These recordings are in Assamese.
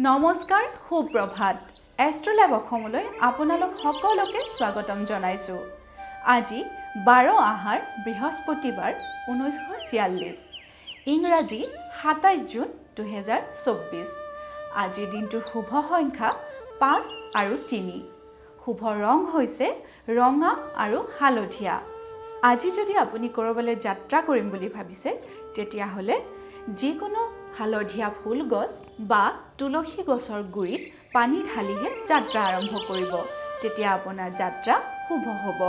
নমস্কাৰ, সুপ্ৰভাত। এষ্ট্ৰলেব অসমলৈ আপোনালোক সকলোকে স্বাগতম জনাইছোঁ। আজি 12 আহাৰ, বৃহস্পতিবাৰ, 1946, ইংৰাজী 27 জুন 2024। আজিৰ দিনটোৰ শুভ সংখ্যা 5 আৰু 3। শুভ ৰং হৈছে ৰঙা আৰু হালধীয়া। আজি যদি আপুনি ক'ৰবালৈ যাত্ৰা কৰিম বুলি ভাবিছে, তেতিয়াহ'লে যিকোনো হালধীয়া ফুল গছ বা তুলসী গছৰ গুৰিত পানী ঢালিহে যাত্ৰা আৰম্ভ কৰিব, তেতিয়া আপোনাৰ যাত্ৰা শুভ হ'ব।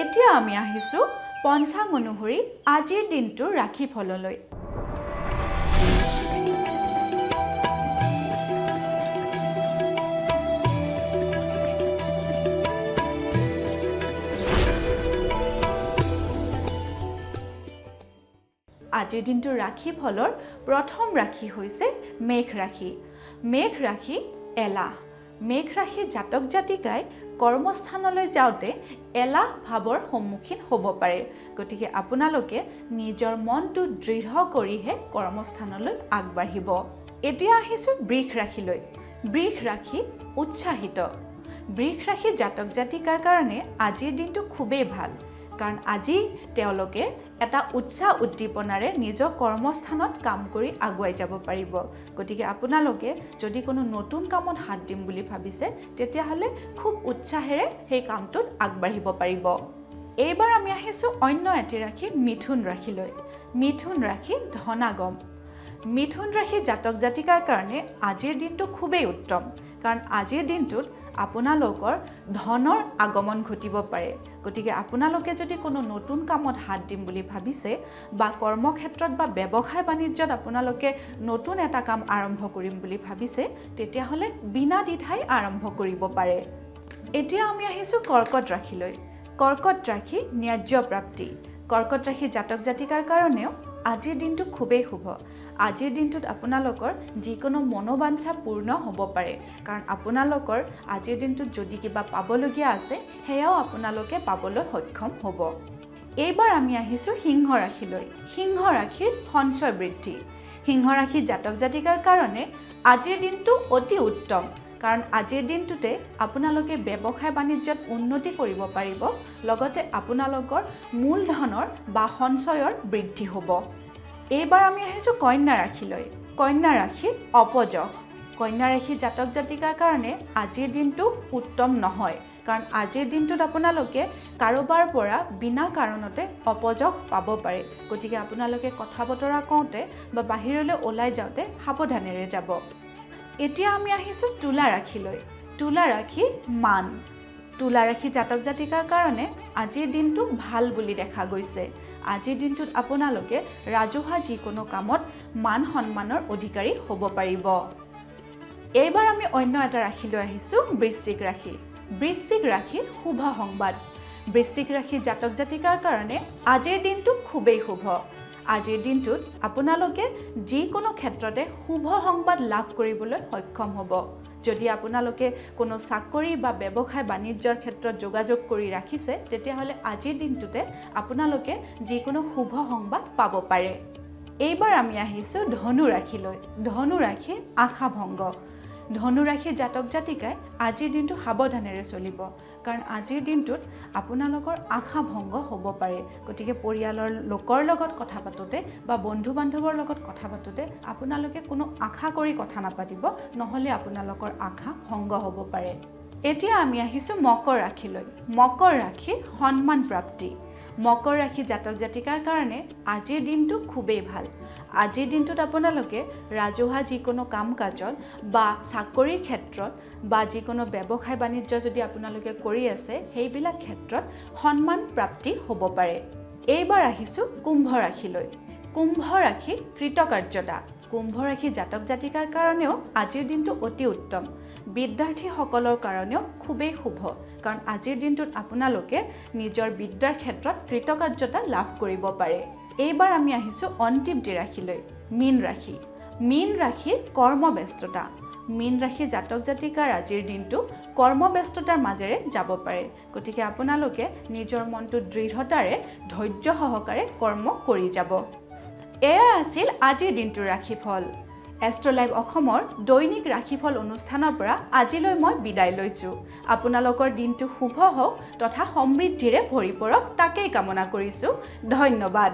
এতিয়া আমি আহিছোঁ পঞ্চাং অনুসৰি আজিৰ দিনটোৰ ৰাশিফললৈ। আজিৰ দিনটোৰ ৰাশিফলৰ প্ৰথম ৰাশি হৈছে মেঘ ৰাশি। মেঘ ৰাশি এলাহ। মেঘ ৰাশি জাতক জাতিকাই কৰ্মস্থানলৈ যাওঁতে এলাহ ভাৱৰ সন্মুখীন হ'ব পাৰে। গতিকে আপোনালোকে নিজৰ মনটো দৃঢ় কৰিহে কৰ্মস্থানলৈ আগবাঢ়িব। এতিয়া আহিছোঁ বৃষ ৰাশিলৈ। বৃষ ৰাশি উৎসাহিত। বৃষ ৰাশি জাতক জাতিকাৰ কাৰণে আজিৰ দিনটো খুবেই ভাল, কাৰণ আজি তেওঁলোকে এটা উৎসাহ উদ্দীপনাৰে নিজৰ কৰ্মস্থানত কাম কৰি আগুৱাই যাব পাৰিব। গতিকে আপোনালোকে যদি কোনো নতুন কামত হাত দিম বুলি ভাবিছে, তেতিয়াহ'লে খুব উৎসাহেৰে সেই কামটোত আগবাঢ়িব পাৰিব। এইবাৰ আমি আহিছোঁ অন্য এটি ৰাশি মিথুন ৰাশিলৈ। মিথুন ৰাশি ধনাগম। মিথুন ৰাশি জাতক জাতিকাৰ কাৰণে আজিৰ দিনটো খুবেই উত্তম, কাৰণ আজিৰ দিনটোত আপোনালোকৰ ধনৰ আগমন ঘটিব পাৰে। গতিকে আপোনালোকে যদি কোনো নতুন কামত হাত দিম বুলি ভাবিছে বা কৰ্মক্ষেত্ৰত বা ব্যৱসায় বাণিজ্যত আপোনালোকে নতুন এটা কাম আৰম্ভ কৰিম বুলি ভাবিছে, তেতিয়াহ'লে বিনা দ্বিধাই আৰম্ভ কৰিব পাৰে। এতিয়া আমি আহিছোঁ কৰ্কট ৰাশিলৈ। কৰ্কট ৰাশি ন্যায্য প্ৰাপ্তি। কৰ্কট ৰাশি জাতক জাতিকাৰ কাৰণেও আজিৰ দিনটো খুবেই শুভ। আজিৰ দিনটোত আপোনালোকৰ যিকোনো মনোবাঞ্ছা পূৰ্ণ হ'ব পাৰে, কাৰণ আপোনালোকৰ আজিৰ দিনটোত যদি কিবা পাবলগীয়া আছে, সেয়াও আপোনালোকে পাবলৈ সক্ষম হ'ব। এইবাৰ আমি আহিছোঁ সিংহ ৰাশিলৈ। সিংহ ৰাশিৰ সঞ্চয় বৃদ্ধি। সিংহ ৰাশি জাতক জাতিকাৰ কাৰণে আজিৰ দিনটো অতি উত্তম, কাৰণ আজিৰ দিনটোতে আপোনালোকে ব্যৱসায় বাণিজ্যত উন্নতি কৰিব পাৰিব, লগতে আপোনালোকৰ মূলধনৰ বা সঞ্চয়ৰ বৃদ্ধি হ'ব। এইবাৰ আমি আহিছোঁ কন্যা ৰাশিলৈ। কন্যা ৰাশিৰ অপযশ। কন্যা ৰাশি জাতক জাতিকাৰ কাৰণে আজিৰ দিনটো উত্তম নহয়, কাৰণ আজিৰ দিনটোত আপোনালোকে কাৰোবাৰ পৰা বিনা কাৰণতে অপযশ পাব পাৰে। গতিকে আপোনালোকে কথা বতৰা কওঁতে বা বাহিৰলৈ ওলাই যাওঁতে সাৱধানেৰে যাব। এতিয়া আমি আহিছোঁ তুলা ৰাশিলৈ। তুলা ৰাশি মান। তুলা ৰাশি জাতক জাতিকাৰ কাৰণে আজিৰ দিনটো ভাল বুলি দেখা গৈছে। আজিৰ দিনটোত আপোনালোকে ৰাজহুৱা যিকোনো কামত মান সন্মানৰ অধিকাৰী হ'ব পাৰিব। এইবাৰ আমি অন্য এটা ৰাশিলৈ আহিছোঁ, বৃশ্চিক ৰাশি। বৃশ্চিক ৰাশিৰ শুভ সংবাদ। বৃশ্চিক ৰাশি জাতক জাতিকাৰ কাৰণে আজিৰ দিনটো খুবেই শুভ। আজিৰ দিনটোত আপোনালোকে যিকোনো ক্ষেত্ৰতে শুভ সংবাদ লাভ কৰিবলৈ সক্ষম হ'ব। যদি আপোনালোকে কোনো চাকৰি বা ব্যৱসায় বাণিজ্যৰ ক্ষেত্ৰত যোগাযোগ কৰি ৰাখিছে, তেতিয়াহ'লে আজিৰ দিনটোতে আপোনালোকে যিকোনো শুভ সংবাদ পাব পাৰে। এইবাৰ আমি আহিছোঁ ধনু ৰাশিলৈ। ধনু ৰাশিৰ আশাভংগ। ধনু ৰাশিৰ জাতক জাতিকাই আজিৰ দিনটো সাৱধানেৰে চলিব, কাৰণ আজিৰ দিনটোত আপোনালোকৰ আশা ভংগ হ'ব পাৰে। গতিকে পৰিয়ালৰ লোকৰ লগত কথা পাতোঁতে বা বন্ধু বান্ধৱৰ লগত কথা পাতোঁতে আপোনালোকে কোনো আশা কৰি কথা নাপাতিব, নহ'লে আপোনালোকৰ আশা ভংগ হ'ব পাৰে। এতিয়া আমি আহিছোঁ মকৰ ৰাশিলৈ। মকৰ ৰাশিৰ সন্মান প্ৰাপ্তি। মকৰ ৰাশি জাতক জাতিকাৰ কাৰণে আজিৰ দিনটো খুবেই ভাল। আজিৰ দিনটোত আপোনালোকে ৰাজহুৱা যিকোনো কাম কাজত বা চাকৰিৰ ক্ষেত্ৰত বা যিকোনো ব্যৱসায় বাণিজ্য যদি আপোনালোকে কৰি আছে, সেইবিলাক ক্ষেত্ৰত সন্মান প্ৰাপ্তি হ'ব পাৰে। এইবাৰ আহিছোঁ কুম্ভ ৰাশিলৈ। কুম্ভ ৰাশি কৃতকাৰ্যতা। কুম্ভ ৰাশি জাতক জাতিকাৰ কাৰণেও আজিৰ দিনটো অতি উত্তম। বিদ্যাৰ্থীসকলৰ কাৰণেও খুবেই শুভ, কাৰণ আজিৰ দিনটোত আপোনালোকে নিজৰ বিদ্যাৰ ক্ষেত্ৰত কৃতকাৰ্যতা লাভ কৰিব পাৰে। এইবাৰ আমি আহিছোঁ অন্তিমটি ৰাশিলৈ, মীন ৰাশি। মীন ৰাশিৰ কৰ্মব্যস্ততা। মীন ৰাশি জাতক জাতিকাৰ আজিৰ দিনটো কৰ্মব্যস্ততাৰ মাজেৰে যাব পাৰে। গতিকে আপোনালোকে নিজৰ মনটো দৃঢ়তাৰে, ধৈৰ্য সহকাৰে কৰ্ম কৰি যাব। এয়া আছিল আজিৰ দিনটোৰ ৰাশিফল। এষ্ট্ৰলাইভ অসমৰ দৈনিক ৰাশিফল অনুষ্ঠানৰ পৰা আজিলৈ মই বিদায় লৈছোঁ। আপোনালোকৰ দিনটো শুভ হওক তথা সমৃদ্ধিৰে ভৰি পৰক, তাকেই কামনা কৰিছোঁ। ধন্যবাদ।